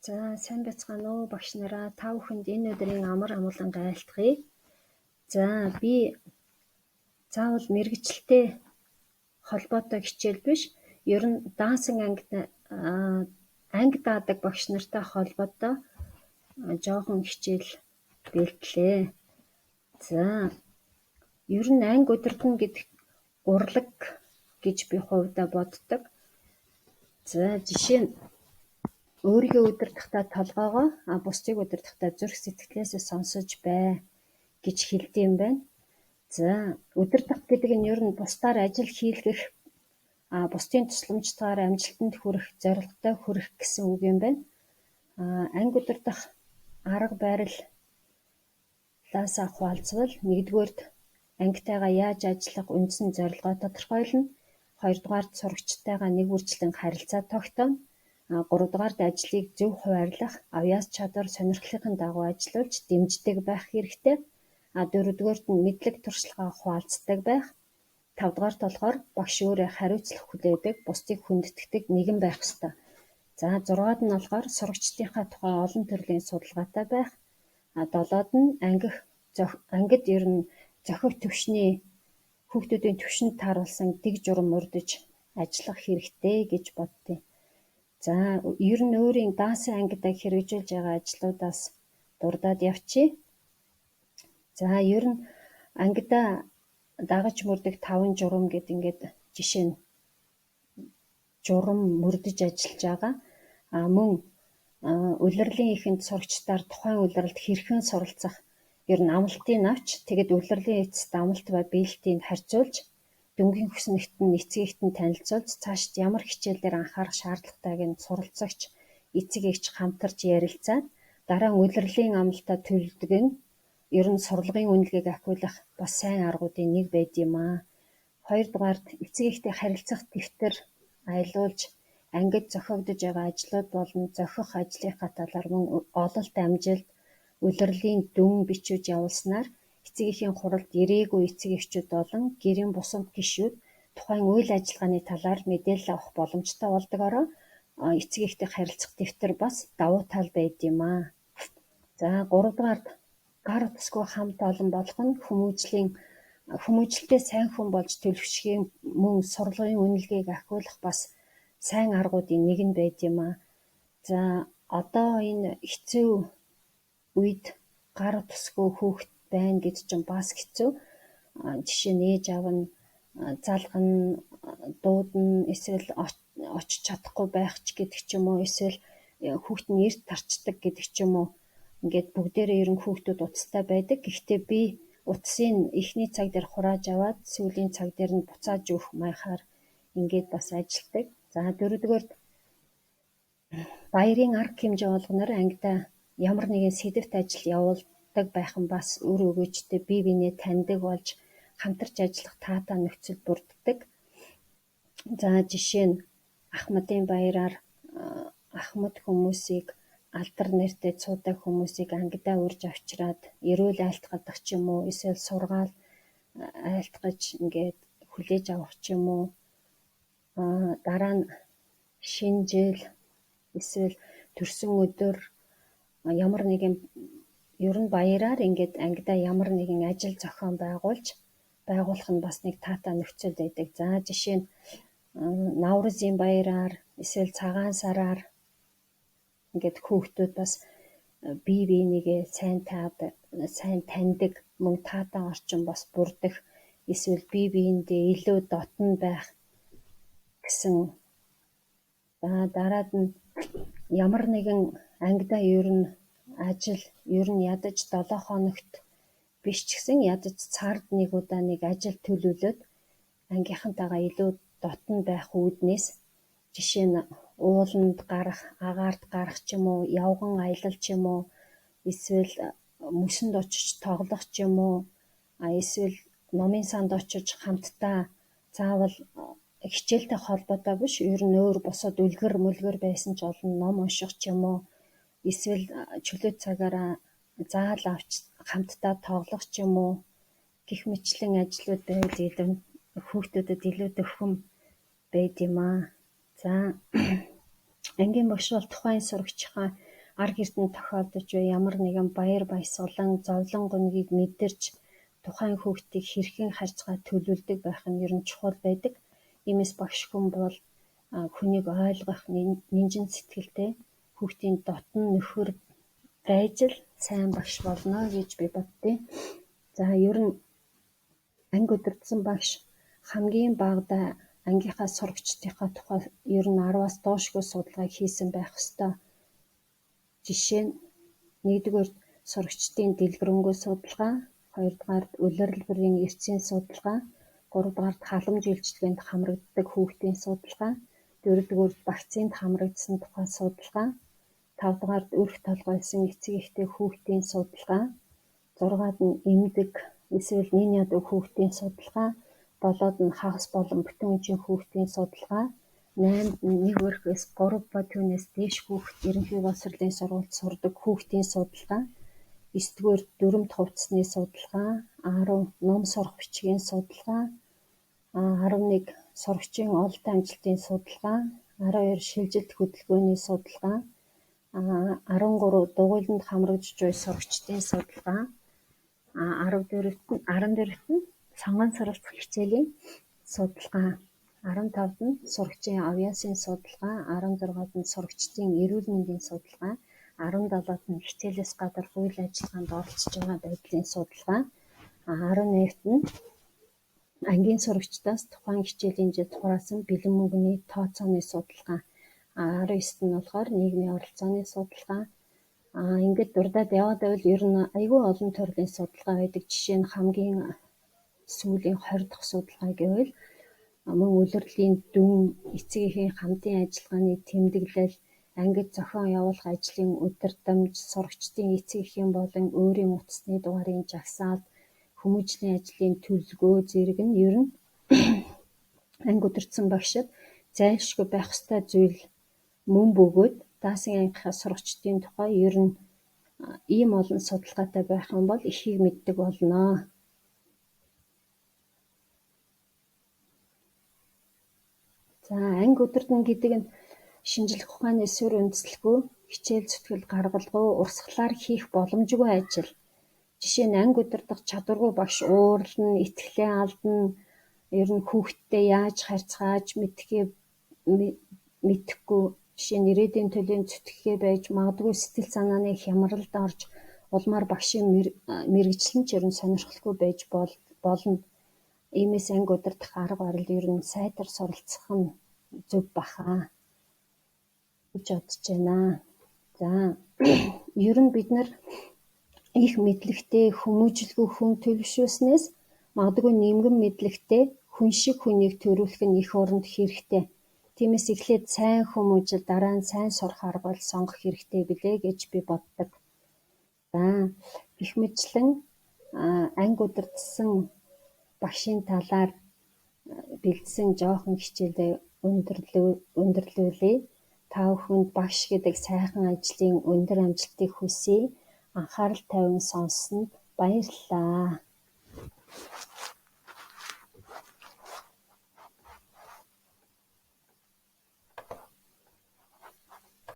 За сайн байцгаана уу багш нараа, та бүхэнд энэ өдрийн амар амгалан айлтгая. За би заавал мэргэжилтэй холбоотой хичээл биш, ер нь даансын ангид анги даадаг багш нартай холбоотой жоохон хичээл бэлтлээ. За ер нь анги удирдана гэдэг урлаг гэж би хувьдаа боддог. За жишээ нь өөрийгөө удирдахдаа толгойгоо, бусдыг удирдахдаа зүрх сэтгэлээсээ сонсож бай гэж хэлдэг юм байна. За удирдах гэдэг нь ер нь бусдаар ажил хийлгэх, бусдын тусламжтайгаар амжилтанд хүрэх, зорилготой хүрэх гэсэн үг юм байна. Анги удирдах арга барилаасаа хуваалцвал нэгдүгээрт ангитайгаа яаж ажиллах үндсэн зорилгоо тодорхойлно. Хоёрдугаарт сурагчтайгаа нэг үрчлэн харилцаа тогтооно. Гуравдугаарт ажлыг зөв хуваарлах, авьяас чадвар, сонирхлын дагуу ажиллуулж дэмждэг байх хэрэгтэй. Дөрөвдүгээрт нь мэдлэг туршлагаа хуваалцдаг байх. Тавдугаарт болохоор багш өөрөө хариуцлага хүлээдэг, бусдыг хүндэтгэдэг нэгэн байх ёстой. За зургаад нь болохоор сурагчдынхаа тухай олон төрлийн судалгаатай байх. Долоод нь ангид ер нь зохих түвшний хүүхдүүдийн түвшинд тааруулсан дэг журам мөрдөж ажиллах хэрэгтэй гэж боддیں۔ За ер нь өөрийн даансын ангидаа хэрэгжүүлж байгаа ажлуудаас дурдаад явчихъя. За ер нь ангидаа дагаж мөрдөх 5 журам гэд ингээд жишээ нь журам мөрдөж ажиллаж байгаа. Мөн улирлын эхэнд сурагчдаар тухайн улиралд хэрхэн суралцах ер нь амлалтыг авч, тэгээд улирлын эцэст амлалт ба биелэлтийг харьцуулж, дүнгийн хүснэгт нь эцэг эхэд нь танилцуулж, цаашид ямар хичээлээр анхаарах шаардлагатайг нь суралцагч эцэг эгч хамтарч ярилцаад, дараа нь улирлын амлалтаа төлдөг нь ер нь сурлагын үнэлгээг ахиулах бас сайн аргуудын нэг байд юм аа. Хоёрдугаарт эцэг эхтэй харилцах дэвтэр аялуулж, ангид зохиогдож байгаа ажлууд болон зохих ажлынхаа талаар мөн ололт амжилт, улирлын дүн бичвэж явуулснаар эцэг эхийн хуралд ирээгүй эцэг эхчүүд болон гэрийн бусад гишүүд тухайн үйл ажиллагааны талаар мэдээлэл авах боломжтой болдгоороо эцэг эхтэй харилцах дэвтэр бас давуу тал байд юм аа. За гуравдугаарт гар утасгүй хамт олон болох нь хүмүүжлэлтэй сайн хүн болж төлөвшөхийн мөн сурлагын үнэлгээг ахиулах бас сайн аргуудын нэг нь байд юм аа. За одоо энэ хэцүү үед гар утасгүй хүүхэд байна гэж чинь бас хэцүү. Жишээ нь ээж аав нь залгана, дуудана, эсвэл очиж чадахгүй байх ч гэдэг ч юм уу, эсвэл хүүхэд нь эрт тарчдаг гэдэг ч юм уу. Ингээд бүгдээрээ ер нь хүүхдүүд утастай байдаг. Гэхдээ би утсыг эхний цаг дээр хурааж аваад сүүлийн цаг дээр нь буцааж өгөх маягаар ингээд бас ажилладаг. За дөрөвдүгээрт баярын арга хэмжээ болгоноор ангидаа ямар нэгэн сэдэвт ажил явуулдаг байх нь бас үр өгөөжтэй, бие биенээ таньдаг болж хамтарч ажиллах таатай нөхцөл бүрддэг. За жишээ нь Ахмадын баяраар Ахмад хүмүүсийг алдар нэртэй цуудаг хүмүүсийг ангидаа урьж авчираад эрүүл айлтгадаг ч юм уу, эсвэл сургаал айлтгаж ингээд хүлээж авах ч юм уу. Дараа нь шинэ жил эсвэл төрсөн өдөр ямар нэгэн ер нь баяраар ингээд ангидаа ямар нэгэн ажил зохион байгуулах нь бас нэг таатай нөхцөл байдаг. За жишээ нь Наврузын баяраар эсвэл цагаан сараар ингээд хүүхдүүд бас бие биенийгээ сайн таньдаг, мөн таатай орчин бас бүрдэх, эсвэл бие биендээ илүү дотно байх гэсэн. За дараад нь ямар нэгэн ангидаа ер нь ажил ер нь ядаж 7 хоногт биш ч гэсэн ядаж цард нэг удаа нэг ажил төлөвлөөд ангийнхантайгаа илүү дотно байх үүднээс жишээ нь ууланд гарах, агаарт гарах ч юм уу, явган аялал ч юм уу, эсвэл мөсөнд очиж тоглох ч юм уу, эсвэл номын санд очиж хамтдаа заавал хичээлтэй холбоотой биш, ер нь өөр бусад үлгэр мүлгэр байсан ч олон ном унших ч юм уу, эсвэл чөлөө цагаараа заал авч хамтдаа тоглох ч юм уу гэх мэтчлэн ажлууд байвал илүү хүүхдүүдэд илүү дөхөм байд юм аа. За ангийн багш бол тухайн сурагчийнхаа Ар гэртэн тохиолдож буй ямар нэгэн баяр баясгалан, зовлон гунигийг мэдэрч тухайн хүүхдийг хэрхэн харьцгаа төлөвлөдөг байх нь ер нь чухал байдаг. Иймээс багш хүн бол хүнийг ойлгох нинжин сэтгэлтэй хүүхдийн дотно нөхөр байж л сайн багш болно гэж би боддیں۔ За ер нь анги удирдсан багш хамгийн багадаа ангийнхаа сурагчдынхаа тухай ер нь 10-аас доошгүй судалгааг хийсэн байх ёстой. Жишээ нь нэгдүгээр сурагчдын дэлгэрэнгүй судалгаа, хоёрдугаарт улирал бүрийн эртсийн судалгаа, гуравдугаарт халамж үйлчилгээнд хамрагддаг хүүхдийн судалгаа, дөрөвдүгээрт вакцинд хамрагдсан тухай судалгаа, тавдугаарт өрх толгойлсон эцэг эхтэй хүүхдийн судалгаа, зургаад нь эмдэг эсвэл нэн ядуу хүүхдийн судалгаа, долоод нь хагас болон бүтэн үеийн хүүхдийн судалгаа, наймд нь нэг өрхөөс 3 ба түүнээс дээш хүүхд ерөнхий боловсролын сургуульд сурдаг хүүхдийн судалгаа, 9-р дүрэмт хувцсны судалгаа, 10 ном сурах бичгийн судалгаа, 11 сурагчийн ололтын амжилтын судалгаа, 12 шилжилт хөдөлгөөний судалгаа, 13 дугуйланд хамрагдж буй сурагчдын судалгаа, 14-т нь сонгон суралцах хичээлийн судалгаа, 15-д нь сурагчийн авьяасын судалгаа, 16-д нь сурагчдын эрүүл мэндийн судалгаа, 17-д нь хичээлээс гадуурх үйл ажиллагаанд оролцож байгаа байдлын судалгаа, 18-т нь ангийн сурагчдаас тухайн хичээлийн жилд хураасан бэлэн мөнгөний тооцооны судалгаа, 19-т нь болохоор нийгмийн оролцооны судалгаа. Ингээд дурдаад яваад байвал ер нь айгүй олон төрлийн судалгаа байдаг. Жишээ нь хамгийн сүүлийн 20 дахь судалгаа гэвэл мөн улирлын дүн, эцэг эхийн хамтын ажиллагааны тэмдэглэл, ангид зохион явуулах ажлын удирдамж, сурагчдын эцэг эхийн болон өөрийн утасны дугаарын жагсаалт, хүмүүжлийн ажлын төлөвлөгөө зэрэг нь ер нь анги удирдсан багшид зайлшгүй байх ёстой зүйл мөн бөгөөд даасан ангийнхаа сурагчдын тухай ер нь ийм олон судалгаатай байх юм бол ихийг мэддэг болно. За анги удирдана гэдэг нь шинжлэх ухааны суурь үндэслэхгүй, хичээл зүтгэл гаргалгүй, урсгалаар хийх боломжгүй ажил. Жишээ нь анги удирдах чадваргүй багш уурлана, итгэлээ алдана, ер нь хүүхдтэй яаж харьцахаач мэдэхгүй, жишээ нь ирээдүйн төлөө зүтгэхээ байж магадгүй сэтгэл санааны хямралд орж улмаар багшийн мэргэжил нь ч ер нь сонирхолгүй байж болно. Иймээс анги удирдах арга барил ер нь сайтар суралцах нь зөв баха гэж бодож байна. За ер нь бид нар их мэдлэгтэй хүмүүжлгүй хүн төлөвшүүлснээс магадгүй нэмгэн мэдлэгтэй хүн шиг хүнийг төрүүлэх нь их оронд хэрэгтэй. Тиймээс эхлээд сайн хүмүүжил, дараа нь сайн сурах арга барил сонгох хэрэгтэй билээ гэж би боддог. За гэх мэтчлэн анги удирдсан багшийн талаар бэлдсэн жоохон хичээлээ өндөрлүүлье. Та бүхэнд багш гэдэг сайхан ажлын өндөр амжилтыг хүсье. Анхаарал тавин сонссонд баярлалаа.